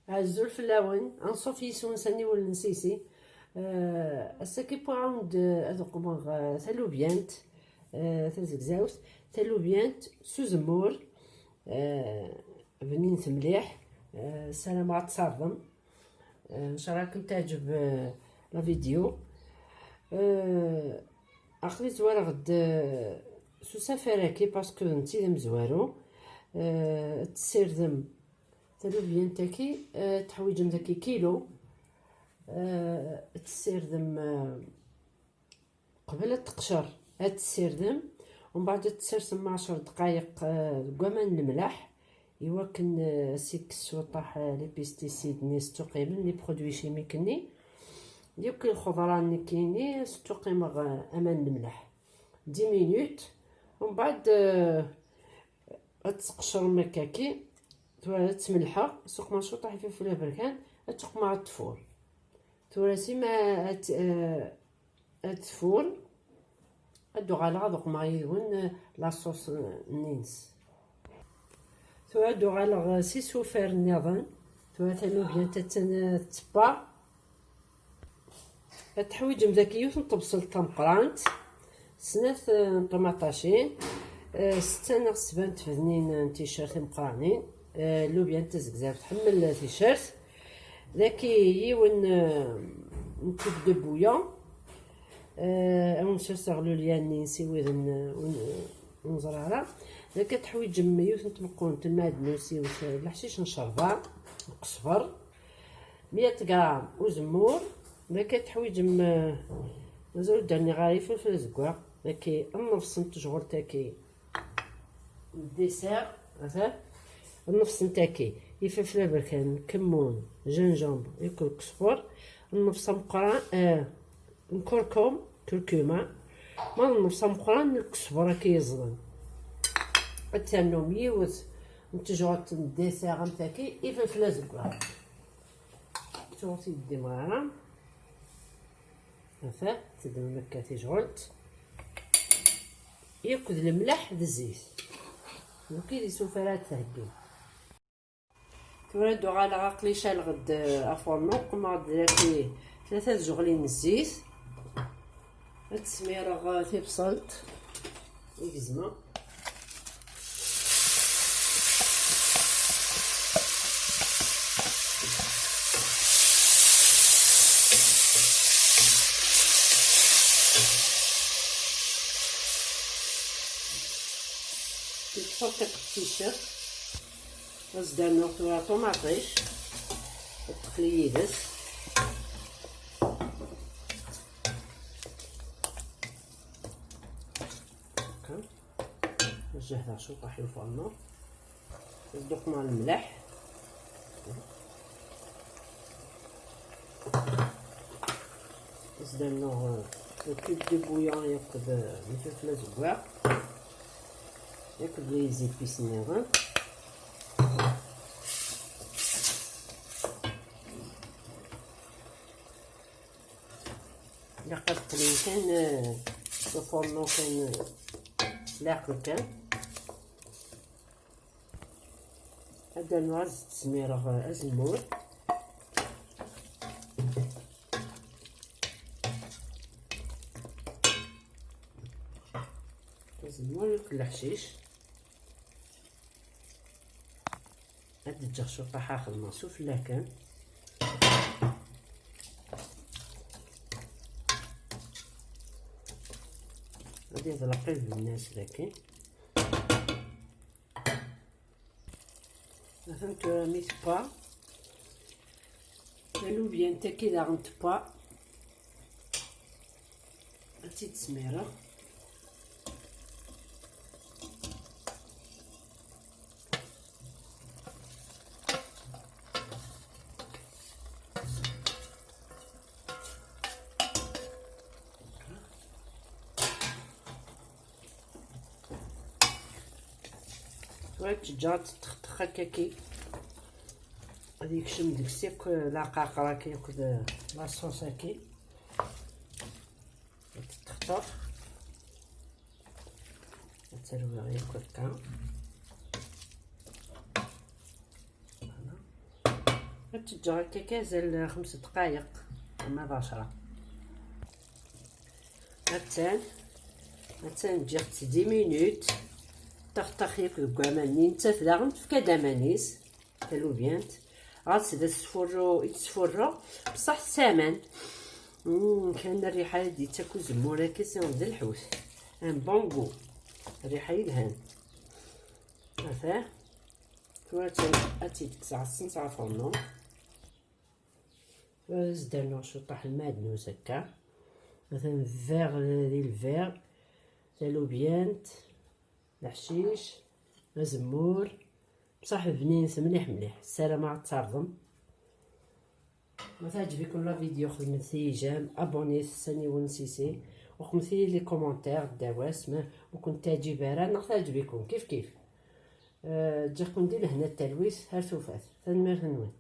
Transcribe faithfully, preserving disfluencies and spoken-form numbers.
Azul fell-awen, anṣuf yis-wen s aniwel n Sisi. Eh, ass-agi wwiɣ-awen-d, eh, ad uqmeɣ, eh, talubyant, eh, tazegzawt, talubyant s uzemmur, eh, bninet mliḥ, eh, ssarameɣ ad tt-tessarḍem. Eh, nchallah ad kem-teɛǧeb, eh, la vidéo. Eh, aql-i zwareɣ-d, eh, s usafar-agi, parce que netta d amezwaru. Eh, ad tessirdem talubyant-agi, eh, teḥwiǧem dagi kilu. Eh, ad tessirdem, eh, qbel ad teqcer, ad tessirdem, umbeɛd ad tsersem ɛecr dqayeq, eh, deg waman n lemleḥ, iwakken, eh, as-ikkes cwiṭaḥ, eh, les pesticides-nni s tuqqimin, les produits chimiques-nni, yakk lxeḍra-nni kini s tuqqimeɣ, eh, aman n lemleḥ. Dix minutes, umbeɛd, eh, ad tqecrem akkaki, tura ad tmelḥeɣ, suqmeɣ cwiṭaḥ ifelfel aberkan, ad tuqmeɣ ad tfur. Tura sima ad, eh, ad tfur, ad uɣaleɣ ad uqmeɣ yid-wen, eh, la sauce-nni-ines. Tura ad uɣaleɣ, eh, s isufar nniḍen. Tura talubyant attan, eh, tettebba. Ad teḥwiǧem dagi yiwet n tebṣelt tameqqrant, snat, eh, n ṭumaṭacin, eh, setta neɣ sebɛa n tfednin n ticcert timeqqranin. Eh, lubyant tazegzawt tḥemmel ticcert. Dagi yiwen, eh, n cube de bouillon. Eh, ad wen-serseɣ lulya-nni s widen, eh, ur neẓri ara. Dagi ad teḥwiǧem yiwet n tmeqqunt n lmeɛdnus, yiwet, eh, leḥcic n ccerba, lqesber, meyya gram uzemmur. Dagi ad teḥwiǧem, eh, mazal ur d-rniɣ ara, ifelfel azeggaɣ. Dagi nnefṣ n tejɣelt-agi n dessert, ata, nnefṣ n taki, ifelfel aberkan, kemmun, gingembre, akked lkesber, nnefṣ ameqqran, eh, n kurkum, curcuma, ma d nnefṣ ameqqran n lkesber akka yeẓden. Ad ternum yiwet n tejɣelt n dessert am taki, ifelfel azeggaɣ. Tuɣ tiddim ara. Ata, teddmem akka tijɣelt. Yakk d lemleḥ d zzit. Nekki d isufar ad theggim. Tura ad uɣaleɣ aql-i caleɣ-d, eh, afurnu, qmeɣ-d daki tlata tjeɣlin n zzit. Ad smireɣ, eh, tibṣelt i gezmeɣ. Tibṣelt akked ticcert. Ad s-d-rnuɣ tura ṭumaṭic, ad teqli yid-s. Akka. Jehdeɣ cwiṭaḥ i ufarnu. Ad d-uqmeɣ lemleḥ. Ad s-d-rnuɣ, euh, le cube de bouillon yakk d, euh, lfilfel azeggaɣ, yakk d les épices nniḍen. Ilaq ad qqlen kan, eh, s ufornu kan, eh, s leɛqel kan. Ad d-rnuɣ ad s-d-smireɣ, eh, azemmur. Azemmur yakk leḥcic. Ad d-ǧǧeɣ cwiṭaḥ ad xedmeɣ sufella kan. Ad iḍleq i lbennas daki. Atan tura mi tewwa. Talubyant-agi daɣen tewwa. Ad tt-id-smireɣ. Tura ad tt-ǧǧeɣ ad teṭṭexṭex akkaki. Ad yekcem deg-s akk lɛeqɛaqer-agi akked la sauce-agi. Ad teṭṭexṭex. Ad tt-rwiɣ yakk akka. Voilà. Ad teǧǧeɣ akka kazal xems dqayeq ama d ɛecra. Attan, attan ǧǧiɣ-tt dix minutes. Taxtax yakk deg waman-nni, nettat daɣen tefka-d aman-is. Talubyant ɣas d asfurru i tesfurru, bṣaḥ s aman. Mm, kan rriḥa i d-yettak uzemmur akka, sinon d lḥut. Un bon goût. Rriḥa yelhan. Ata. Tura ad tt-id-kkseɣ ssens ɣef ɣur-nu. Tura ad as-d-rnuɣ cwiṭaḥ lmeɛdnus akka. Atan vert di lvert, talubyant, leḥcic, azemmur. Bṣaḥ bninet mliḥ mliḥ. Ssarameɣ ad tt-terḍem. Ma teɛǧeb-iken la vidéo, xedmet-iyi j'aime, abonnez-vous s aniwen sisi, uqmet-iyi les commentaires ddaw-as, ma ur kent-teɛǧib ara neɣ teɛǧeb-iken, kif kif. Euh, ǧǧiɣ-ken di lehna d talwit, ar tufat. Tanemmirt-nwen.